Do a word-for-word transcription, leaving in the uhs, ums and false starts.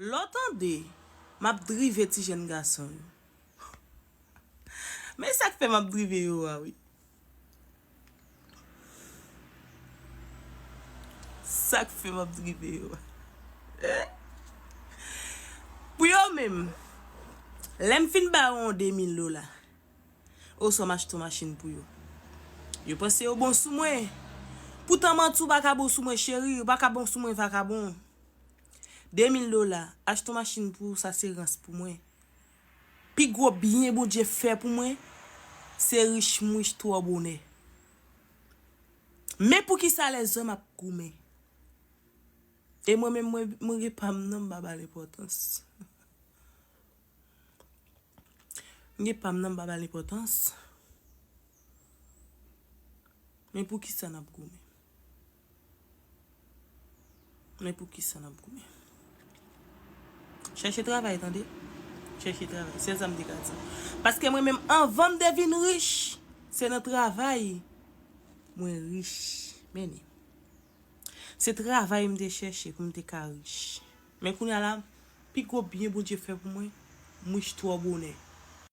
Lè w tande m ap drive ti jèn gason yo. Men sa k fè m ap drive yo a, wi. Sa k fè m ap drive yo a. Pou yo menm, lè m fin ba yo yon de mil dola, oswa m achte yon machin pou yo, yo panse yo bon sou mwen. Poutan manti w pa ka bon sou mwen, cheri, ou pa ka bon sou mwen, vakabon. De mil dola, achte yon machin pou ou, sa se rans pou mwen. Pi gwo byen Bondye fè pou mwen, se rich mwich twò bonè. Men poukisa lèzòm ap goumen? E mwen menm, mwen, mwen gen pa m nan, m pa ba l enpòtans. M gen pa m nan, m pa ba l enpòtans. Men poukisa n ap goumen? Men poukisa n ap goumen? Chèche travay, tande. Chèche travay. Sèl sa m te ka di. Paske mwen menm, anvan m te vin rich, se nan travay mwen rich. Men, se travay m te chèche pou m te ka rich. Men kounye a la, pi gwo byen Bondye fè pou mwen, m rich twò bonè.